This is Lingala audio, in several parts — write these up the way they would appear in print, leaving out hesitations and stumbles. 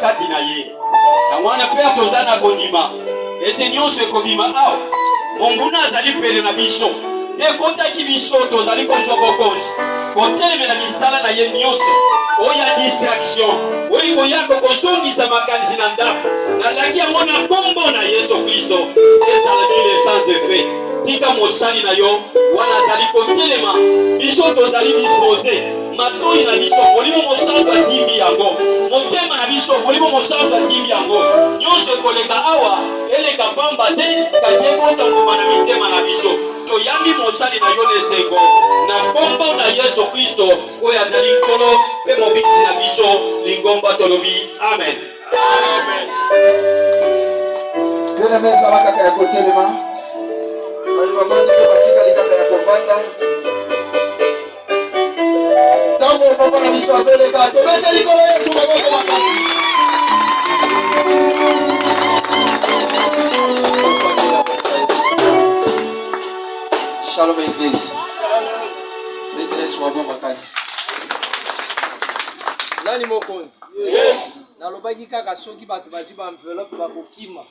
Kati na ye. Yango wana mpe toza na kondima ete nyonso ekobima awa. Monguna azali pene na biso, mpe ekotaki biso, tozali kozwa bokonzi kotelemela misala na ye nyonso oyo ya distraction oyo ekoyaka kozongisa makanisi na ndako. Nalaki yango na nkombo na Yesu Kristo, ezala nul sans effet. Tika mosali na yo wana azali kotelema, biso tozali dispose Matoi na biso, Molimo Mosantu asimbi yango. Motema na biso, Molimo Mosantu asimbi yango. Nyonso ekoleka awa, eleka pamba te, kasi ebota mbuma na mitema na biso. Toyambi mosali na yo na esengo, na nkombo na Yesu Kristo, oyo azali Nkolo mpe Mobikisi na biso. Lingomba tolobi amen. Amen. Bien-aimé, ezala kaka ya kotelema. Baye bavandi mpe batikali kaka ya kovanda. Ntango papa na biso azoleka, tobete likolo Yesu maboko makasi. Shalom Eglise. Betela Yesu maboko makasi. Nani mokonzi? Yesu. Nalobaki kaka soki bato bazwi ba enveloppe bakokima.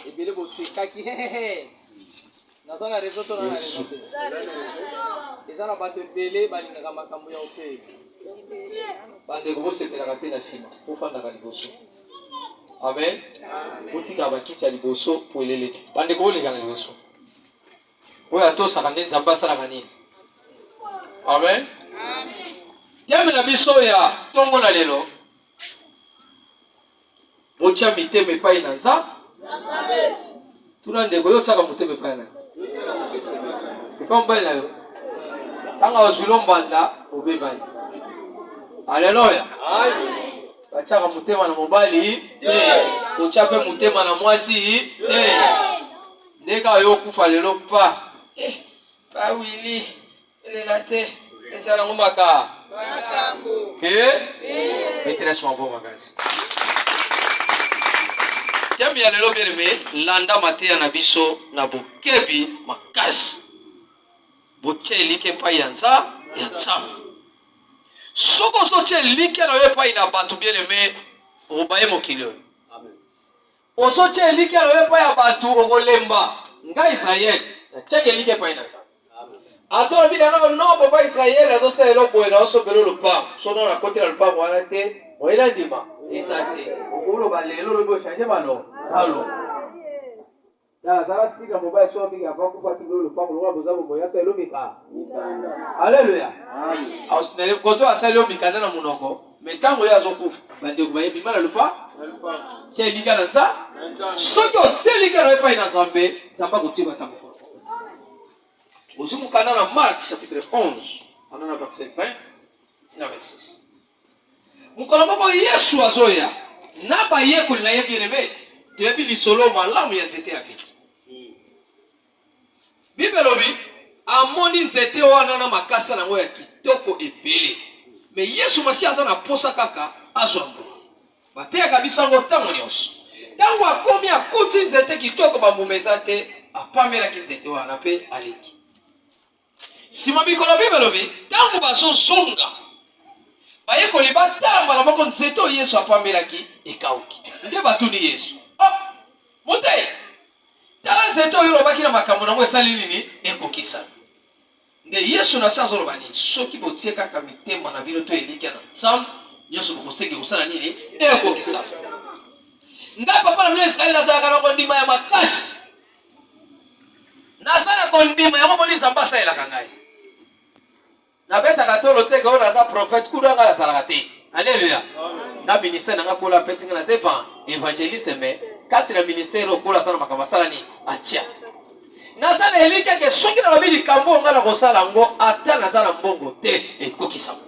Ebele bosekaki. Naza na raison to na na raison te? Eza na bato ebele balingaka makambo ya ofele. Bandeko bosepelaka te na nsima, bofandaka liboso. Amen. Botikaka bakiti ya liboso polele te. Bandeko boleka na liboso. Oyo atosaka nde Nzambe asalaka nini? Amen. Teme na biso ya ntongo na lelo Botya mitema epai na Nzambe. Tuna ndeko, yo otyaka motema epai na epai mobali na yo? Ntango azwi lo mbanda, obebani. Aleluya! Batyaka motema na mobali te, kotya mpe motema na mwasi te. Nde kaka yo okufa lelo pa eh, pa Willy Elela te, ezala ngo maka. Makambo. Eh? Betela sima maboko makasi. Thème ya lelo bien aimé, landa mateya na biso na bokebi makasi. Botia elikya epai ya nza ya Nzambe. Soki ozotia elikya na yo epai na bato bien aimé, okobaye mokili oyo. Ozotia elikya na yo epai ya bato, okolemba. Ngai Israël, natiaki elikya epai na Nzambe. Ata olobi na ngai no papa Israël azosala eloko boye na osombela lopango. Sono nakoti na lopango wana te, moye na ndima eza te. Okoloba lelo olobi ochange malo malo. Tala zala sika mobali soki abiki avant kufa tikolo lopango lokola boza bomoi asala elo mika. Alléluia. Aosinale koto asali yo mikanda na monoko, mais ntango ye azokufa bandeko baye bima na lupa tia elikya na nza soki otie elikya na yo epai na Nzambe, Nzambe akotika ata mokolo. Ozwi mokanda na Marc chapitre 11 banda na verset 20 ti na 26. Mokolo moko Yesu azoya na bayekoli na ye bien-aime, toyebi lisolo malamu ya nzete ya figi. Bible elobi amoni nzete wana na makasa na yango ya kitoko ebele, me Yesu Masiya aza na posa kaka azwa mbuma. Bateyaka biso yango ntango nyonso. Ntango akomi akuti nzete kitoko, bambuma eza te, apamelaki nzete wana mpe aleki. Nsima mikolo, Bible elobi, ntango bazozonga, bayekoli batala mbala moko nzete oyo Yesu apamelaki ekauki. Nde batuni Yesu, oh, Moteyi, tala nzete oyo olobaki na makambo na yango esali nini? Ekokisami. Nde Yesu na se azoloba nini? Soki botie kaka mitema na bino to elikya na Nzambe, nyonso bokosenge kosala nini? Ekokisama. Ngai papa na bino Israel nazalaka na kondima ya makasi. Naza na kondima yango moni Nzambe asalelaka ngai. Nabetaka tolo te ke oyo naza prophète kuna ngai nazalaka te. Alléluia. Nga ministère na nga kola apesi nga naza evan evangeliste mais kati na ministère oyo kola aza na makambo asala nini atia. Naza na elikya ke soki nalobi likambo oyo ngai nakosala yango ata naza na mbongo te ekokisama.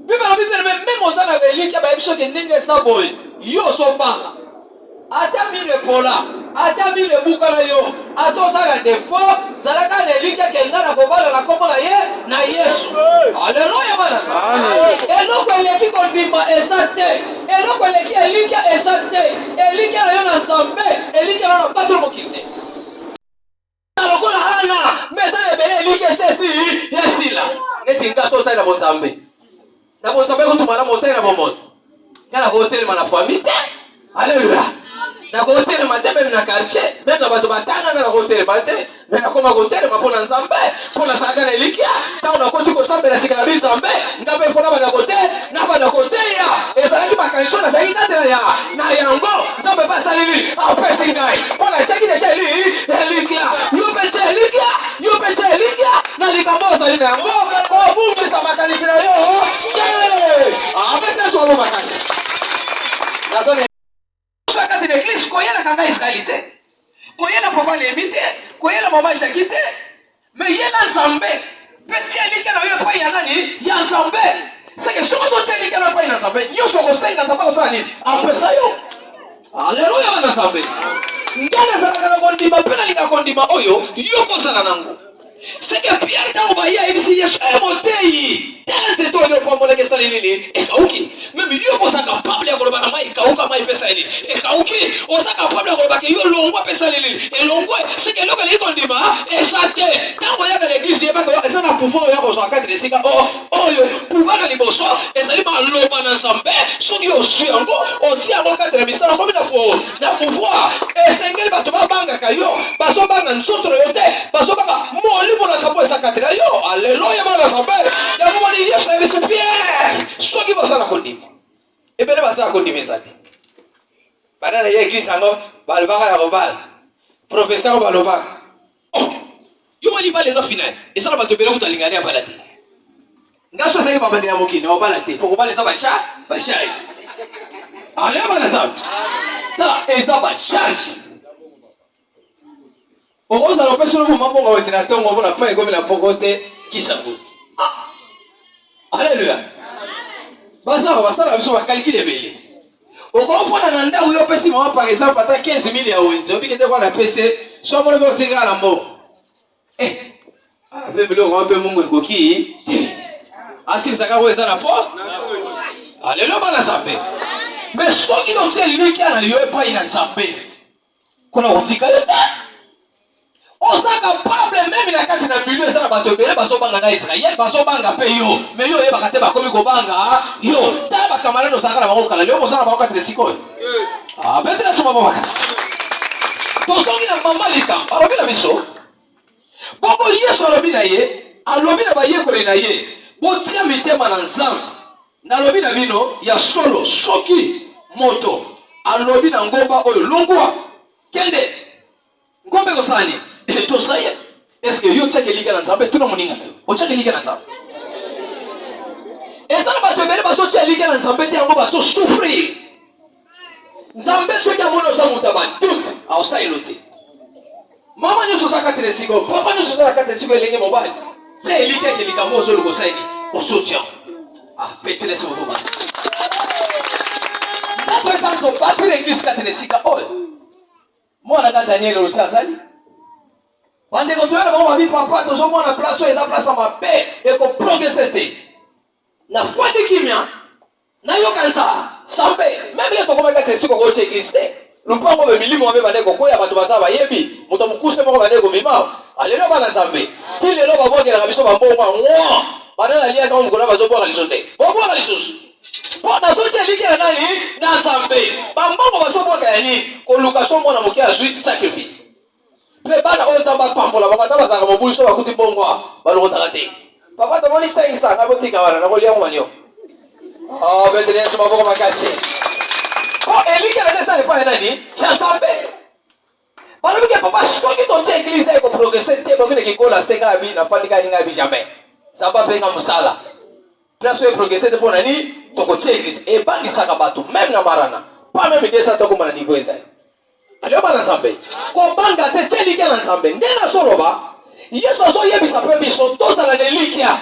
Bible elobi bien mais meme oza na elikya bayebi soki ndenge eza boye yo ozobanga ata mino epola ata mino ebukana yo ata oza na defaut zalaka na elikya ke ngai nakobala na nkombo na ye na Yesu. Aleluya bana eloko eleki kondima eza te eloko eleki elikya eza te elikya na yo na Nzambe elikya na yo na bato na mokili te. lokola Hana mais eza na ebele eliki esi esi esila neti nga so otali na bonzambe na bonzambe kutu malamu otali na bomoto. Nga nakotelema na famille te. Alléluia. Nakotelema te meme na quartier, meme na bato batanga nga nakotelema te. Me nakoma kotelema mpo na Nzambe, mpo nazalaka na elikya. Ntango nakoti kosambela sika na Nzambe, nga mpe mpo nabanda kote, nabanda koteya. Ezalaki makanisi oyo nazalaki kati na ya na yango. Nzambe mpe asali nini? Apesi ngai. Mpo natiaki deja eli elikya. Yo mpe tia elikya, yo mpe tia elikya na likambo ozali na yango. Kobungisa makanisi na yo te. Abeta solo makasi. Naza na kati na eglise koyelaka ngai Israeli te. Koyela papa Lebi te, koyela mama Jackie te. Mais yela Nzambe. Mpe tia elikya na yo epai ya nani? Ya Nzambe. Seke soki ozotia elikya na yo epai na Nzambe, nyonso okosenga Nzambe akosala nini? Apesa yo. Aleluya bana Nzambe. Ngai nazalaka na kondima mpe nalingaka kondima oyo yo kozala nango. Seke Pierre ntango baye ayebisi Yesu, e moteyi, tala nzete oyo opambolaki esali nini? Ekauki. Meme yo oza capable ya koloba na mai ekauka, mai mpe esali nini? Ekauki. Oza capable ya koloba ke yo longwa mpe esali nini? Elongwe. Seke eloko elingi kondima eza te. Ntango oyaka na eglise yebaka eza na pouvoir oya kozwa kati na esika oh, oyo pouvoir ya liboso ezali maloba na Nzambe. Soki ozwi yango otia yango kati na misala, okomi na na pouvoir. Esengeli bato babangaka yo, bazobanga nzoto na yo te, bazobanga molimo na Nzambe eza kati na yo. Aleluya, bana Nzambe. Yango moni Yesu ayebisi Pierre, soki baza na kondima, ebele baza na kondima eza te. Bana na ye eglise yango balobaka ya kobala, professeur yango balobaka oh, yo mwa libala eza final, eza na bato ebele kutu alingani abala te. Nga so ezalaki babandi ya mokili na obala te, po kobala eza ba charge, ba charge. Aleluya, bana Nzambe. Tala, eza ba charge. Okozala opesi yo mama mbongo wenze na ntongo mpona pa ekomi na poko te kisafu. Ah! Aleluya. Bazaka basala biso bakalikile ebele. Okofanda na ndako yo opesi mama par exemple ata 15 000 ya wenze obiki te kwa na pese so amoni mpe otikaka na mbongo. Eh, ah, mpe biloko wana mpe mungu ekoki te. Asilisaka oyo eza na po. Aleluya bana Nzambe. Mais soki otie elikya na yo epai na Nzambe kuna kotika yo te oza capable meme na kati na milieu eza na bato ebele bazobanga na israel bazobanga mpe yo me yo oyebaka te bakomi kobanga yo tala bakamarade ozalaka na bango kala leo boza na bango kati na esika oyo ah, betela soma bango makasi tozongi na mama likambo alobi na biso bongo yesu alobi na ye alobi na bayekoli na ye botia mitema na nzambe Nalobi na bino ya solo, soki moto alobi na ngomba oyo, Longwa, kende, ngomba ekosala nini? Etosa ye. Eske yo otiaka elikya na Nzambe? Tuna moninga na yo, otiaka elikya na Nzambe? Eza na bato ebele bazotia elikya na Nzambe te, yango bazo souffrir. Nzambe soki amoni oza moto ya badoute, aosalelo te. Mama nyonso oza kati na esika oyo, papa nyonso oza na kati na esika elenge mobali, tia elikya ete likambo ozoluka osali nini, ozotia yango. Ah, betela esi moboma. Ndako etango tobatela eglise kati na esika oyo. Mwana ka Daniel Olosi azali bandeko toya na bango babi papa tozomona place oyo eza place ya mabe ekoprogrese te nafandi kimia Nayoka nzala sambe meme le tokomaki kati esika okotia eglise te lupango oyo milimo mabe bande kokwea bato baza bayebi moto mokuse moko bande kobima alelo bana nzambe ti lelo babwakelaka biso bambongo yango banda naliaka ngo mokolo bazobwaka lisusu te bobwaka lisusu mpo nazotia elikya na nani na nzambe bambongo bazobwaka ya nini koluka so mwana moke azwi sacrifice Mpe bana oyo Nzambe apambola bango ata bazalaka mobulu so bakuti mbongo awa balokotaka te. Papa tomoni 500 ngai botika wana nakolia yango manio. Oh, betele Yesu maboko makasi. Po elikya na eza epai ya nani? Ya Nzambe. Balobi ke papa soki totie eglise eko progresser te bokende kikola se ngai abi nafandi ngai ngai abi jamais. Nzambe ape nga mosala. Place oyo progresser te mpo na nini? Tokotie eglise. Ebangisaka bato meme na marana. Pas meme 200 tokoma na niveau ezali. Alio bana Nzambe, kobanga te, tia elikya na Nzambe. Nde nazoloba, Yesu azoyebisa mpe biso tozala na elikya.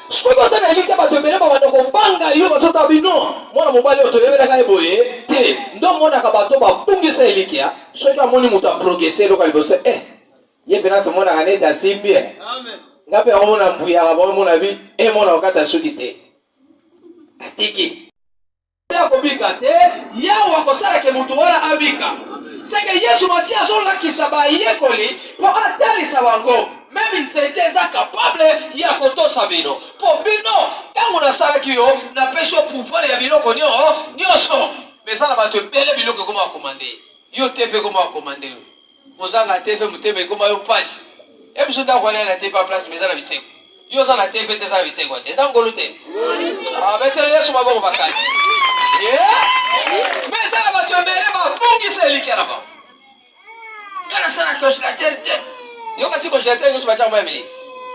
Soki oza na elikya, bato ebele babanda kobanga yo, bazotala bino mwana mobali oyo toyebelaka ye boye te. Nde omonaka bato babungisa elikya. Soki amoni moto aprogrese eloko ya liboso, eh, ye mpena tomonaka neti asimbi eh. Nga mpe yango mona mbuyaka baomona bi emona eh, kokata suki te, atiki Mpe akobika te, Yawe akosala ke moto wana abika. Seke Yesu Masiya azolakisa bayekoli mpo atalisa bango. Meme nzete eza capable ya kotosa bino, po bino tango nasalaki yo napesi yo pouvoir ya biloko nionso. Mais eza na bato ebele biloko ekoma ko commander yo, TV ekoma ko commander yo, kozanga TV motema ekoma yo pasi. E biso ndako wana na TV en place mais eza na bitseko. Yo oza na TV te, eza na bitseko te, eza ngolu te. Ah, betele Yesu maboko makasi. Yeah. Mais eza na bato ebele babungisa elikya na bango. Nga nasala congélateur te. Yo kasi congélateur nyonso batia yango ya miliki.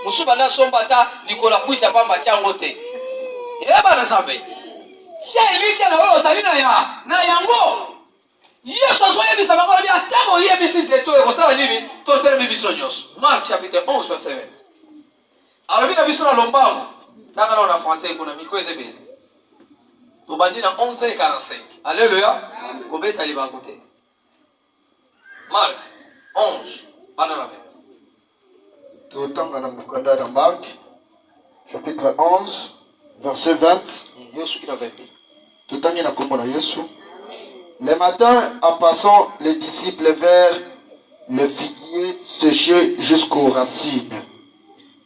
Mosusu banda somba ata likolo ya kwisi ya pamba atia yango te. Yeba na Nzambe. Tia elikya na oyo ozali na ya na yango. Yesu azoyebisa bango alobi ata boyebisi nzete oyo ekosala nini? Totelemi biso nyonso. Marc chapitre 11 verset 20. Alobi na biso na lombango. Tanga nao na français kuna micro eza ebele. Tobandi na 11h45. Alléluia. Kobeta libaku te. Marc 11 banda na 20. Totanga na mokanda na Marc chapitre 11 verset 20. Yo soki na 22. Totangi na kombo na Yesu. Le matin, en passant les disciples vers le figuier séché jusqu'aux racines.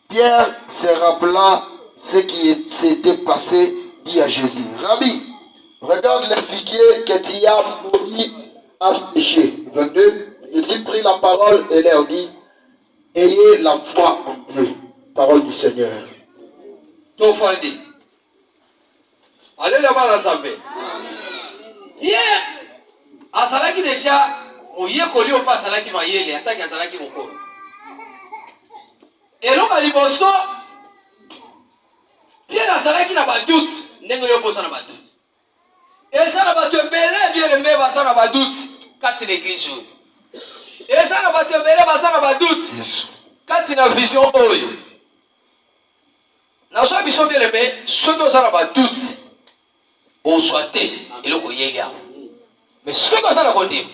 Pierre se rappela ce qui s'était passé, dit à Jésus, Rabbi, regarde le figuier que tu as maudit a séché. 22. Jésus prit la parole et leur dit, Ayez la foi en Dieu. Parole du Seigneur. Tofandi. Aleluya bana Nzambe. Pierre azalaki deja moyekoli oyo mpe azalaki mayele ataki azalaki mokolo. Eloko ya liboso Pierre azalaki na badoute ndenge yo mpoza na badoute. Eza na bato ebele bien aime baza na badoute kati na eglise oyo. Eza na bato ebele baza na badoute kati na vision oyo. Nazwa biso bien aime soki oza na ba doute ozwa te eloko oyeli awa mais soki oza na kondima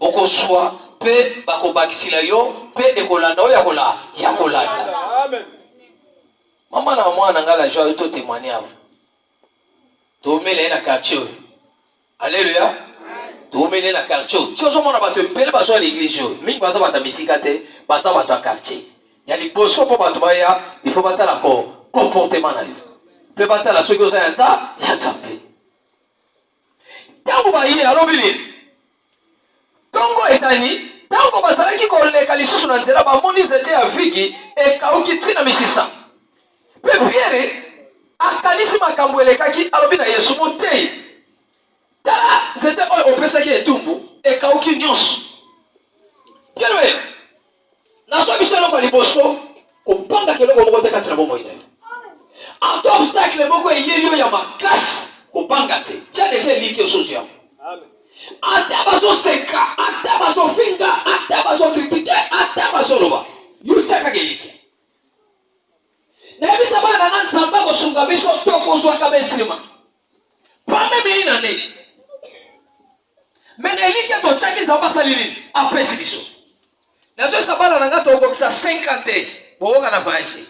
okozwa mpe bakobakisila yo mpe ekolanda oyo yakola ya kolanda. Mama na mwana ngai la joie to témoigner awa toumeli ye na quartier oyo Alleluia. Toumeli na quartier oyo. Ti ozomona bato ebele bazwa na eglise oyo. Mingi baza bato ya misika te, baza bato ya quartier. Ya liboso mpo bato baya, il faut batala ko comportement na yo. Mpe batala soki oza ya nza ya Nzambe. Ntango baye alobi nini? Ntongo etani, ntango bazalaki koleka lisusu na nzela, bamoni nzete ya figi ekauki ti na misisa. Mpe Piere akanisi makambo elekaki, alobi na Yesu, Moteyi, tala nzete oyo opesaki etumbu ekauki nyonso. Piere, nazwa biso eloko ya liboso, kobangaka eloko moko te kati na bomoi na yo. Ata obstacle moko eyeli yo ya makasi, kobanga te, tia deja eliki osusu yango. Ata bazoseka, ata bazofinga, ata bazokritike, ata bazoloba, yo tia kaka eliki. Nayebisa bana na nga Nzambe akosunga biso tokozwaka ba instrument pas meme une année mais na elikya totiaki Nzambe asali nini apesi biso nazoyebisa bana na nga tokokisa 5 ans te bokoka na voyage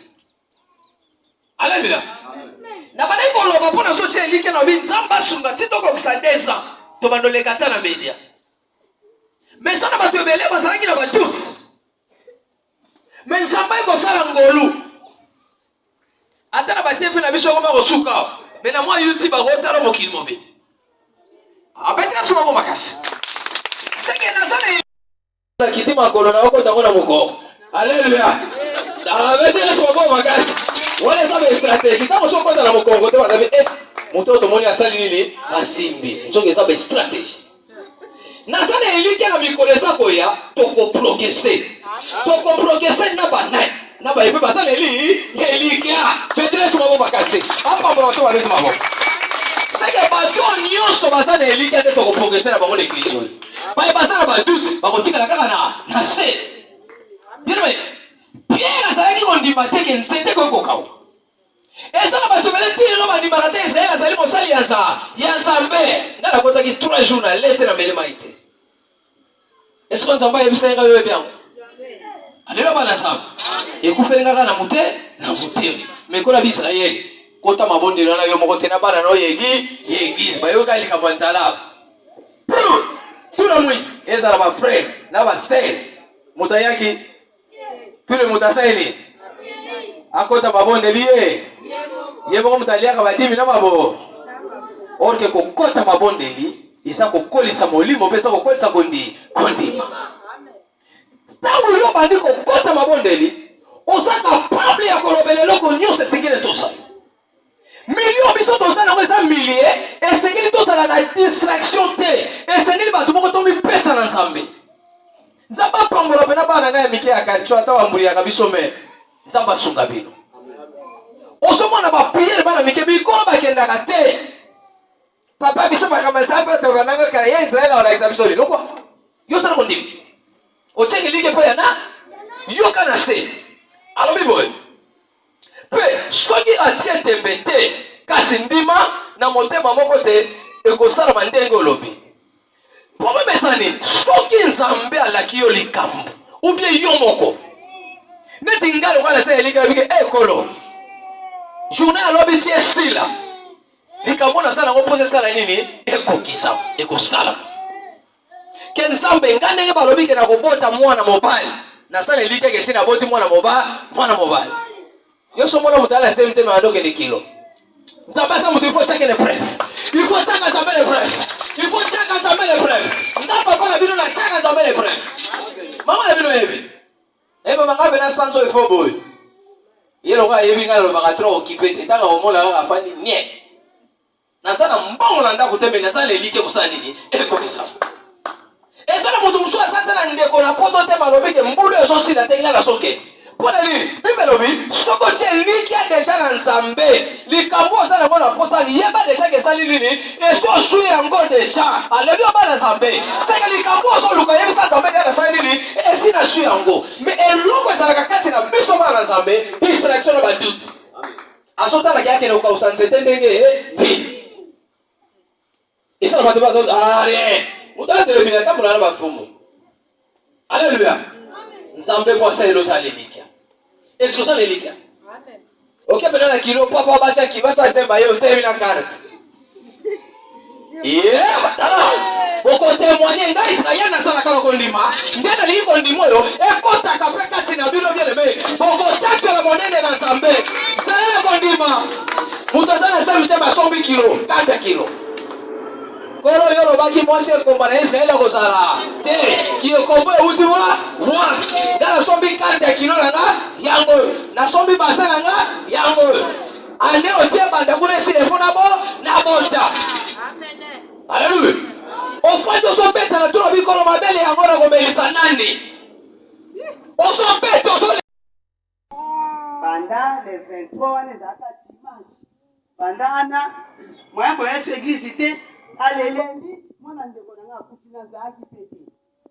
aleluya nabandaki koloba mpo nazotia elikya na bi Nzambe asunga ti tokokisa 2 ans tobanda oleka ata na media mais eza na bato ebele bazalaki na badoute Mais Nzambe aye kosala ngolu. Ata na ba TV na biso ekoma kosuka awa. Mais na mwa YouTube akotala mokili mobimba. Abetela so bango makasi. Seke naza na kiti makolo na okota ngo na mokongo. Alléluia. Abetela so bango makasi. Wana eza ba stratégie. Ntango so okota na mokongo te bazabi eh moto oyo tomoni asali nini? Asimbi. Nzoka eza ba stratégie. Naza na elikya na mikolo eza koya tokoprogrese, tokoprogrese na banani na baye mpe baza na eli elikya. Petresi moko makasi apambola bato babeti maboko. Seke bato nyonso baza na elikya nde tokoprogrese na bango na eglise oyo. Baye baza na badoute bakotikala kaka na na se. Bien aimé, Pierre azalaki kondima te ke nzete ekoki kokauka. Eza na bato ebele ti lelo bandimaka te Israel azali mosali ya nza ya Nzambe. Nga nakotaki 3 jours na lete na mele mai te. Esiko Nzambe ayebisaki nga yo oyebi yango? Alelo bana Nzambe. Ekufeli nga kaka na mote na motema. Mais kola bi Israel kota mabondeli wana yo moko te na bana na yo ya eglise ya eglise bayoka likambo ya nzala. Tuna mwisi ezala ba frère na ba sœur moto ayaki. Tule moto asaleli akota mabondeli ye ye moko moto aliaka badimi na mabo orke kokota mabondeli eza kokolisa molimo mpe eza kokolisa kondi kondima ntango yo obandi kokota mabondeli oza kapable ya kolobela eloko nyonso esengeli tosala Milio biso toza nango eza milie, esengeli tozala na distraction te, esengeli bato moko tomipesa na Nzambe. Nzambe apambola mpena bana na ngai ya mike ya quartier, ata bambuliyaka biso me Nzambe asunga bino. Ozomona ba priere bana mike bikolo bakendaka te. Papa biso makambo ya Nzambe oyo tobandaka kala ye Israel akolakisa biso lilokwa. Yo osala kondima. Otie eliki epai ya na yoka na se. Alobi boye. Mpe soki atie ntembe te, kasi ndima na motema moko te ekosalama ndenge olobi. Problème eza nini? Soki Nzambe alaki yo likambo ou bien yo moko neti ngai lokola nasa eliki nabiki e eh, kolo journée alobi ti esila likambo nasala yango mposa esala nini ekokisama ekosalama ke nzambe nga ndenge balobi ke nakobota mwana mobali nasala elikya ke esi naboti mwana mobali mwana mobali yo so mona moto ala semi te me andokende kilo nzambe aza moto ifo tiaka le preuve ifo tiaka nzambe le preuve ifo tiaka nzambe le preuve nga papa na bino na tiaka nzambe le preuve mama na bino yebi e mama nga pena sanzo ifo boye ye lokola ayebi ngai nalobaka trop okipe te ntango akomona kaka afandi nie Naza na mbongo na ndako te, me naza na elike kosala nini? Ekokisa. Eza na moto mosusu aza te na ndeko na poto te, malobi ke mbulu ezosila te, ngai nazokende. Mpo na nini? Bible elobi soki otie elikya deja na Nzambe, likambo oza nango na mposa, yeba deja ke esali nini, esi ozwi yango deja. Aleluya, bana Nzambe. Seke likambo ozoluka, yebisa Nzambe deja nasali nini, esi nazwi yango. Me eloko ezalaka kati na biso bana Nzambe, distraction na badoute. Azotala ke akende kokausa nzete ndenge nini. Esala bato bazo ah rien. Moto atelemi atambola na bafumu. Alléluia. Nzambe po asalela ozala elikya. Eske ozala elikya? Oke pena na kilo papa basi ya kilo asala zemba ye otelemi na carte. Yeah, tala bokotemoigne ngai Israel nasalaka na kondima nde nalingi kondima oyo ekotaka mpe kati na bino bien aime bokotatela monene na Nzambe salela kondima moto aza na zemi te basombi kilo kata kilo Nkolo yo olobaki mwasi ekomba na Israel akozala te kiekombo euti wa wa nga nasombi karte ya kilo na nga yango oyo nasombi basin na nga yango oyo Ane otie banda kuna esila efo na bo na bota. Alléluia. Ofandi ozobeta na tolo bikolo mabele yango na komelisa nani? Ozobeta ozo banda le 23 wana ezalaka dimanche banda wana moyen boya so eglise te alelembi mwana ndeko na ngai akufi nazalaki pe te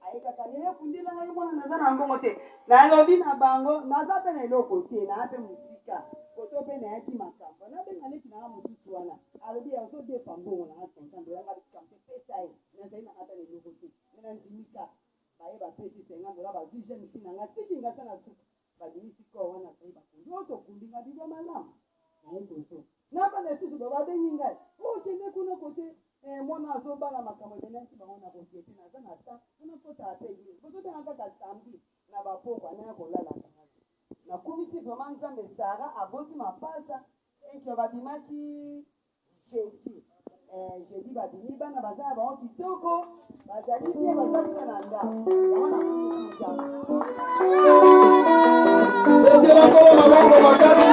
Aye kaka yaya kundela ngai mwana naza na mbongo te nalobi na bango naza pe na eloko te naa pe mosika koto pe nayaki makambo nabenga leki nanga mosusu wana alobi azodefa mbongo nanga 50 dola nga likambo te pesa ye nazali nanga ata na eloko te me nandimi kaka baye bapesi 50 dola bazwi jeune fille nanga tiki nga ata na suka Babimisi corps wana après bakundi oyo tokundi nga bibwa malamu naye kozonga nafanda lisusu ba babengi ngai oh kende kuna kote eh, mwana azobala makambo ebele nayebisi bango nakokie te naza na temps mpo nakota pe eglise bozobenga kaka samedi na bapokwa naya kolalaka nakumisi vraiment nzambe Sarah aboti mapasa enke babimaki Jeudi eh, jeudi babimi bana baza na bango kitoko bazali bien baza bien na ndako yango na nzambe. Betela nkolo maboko makasi.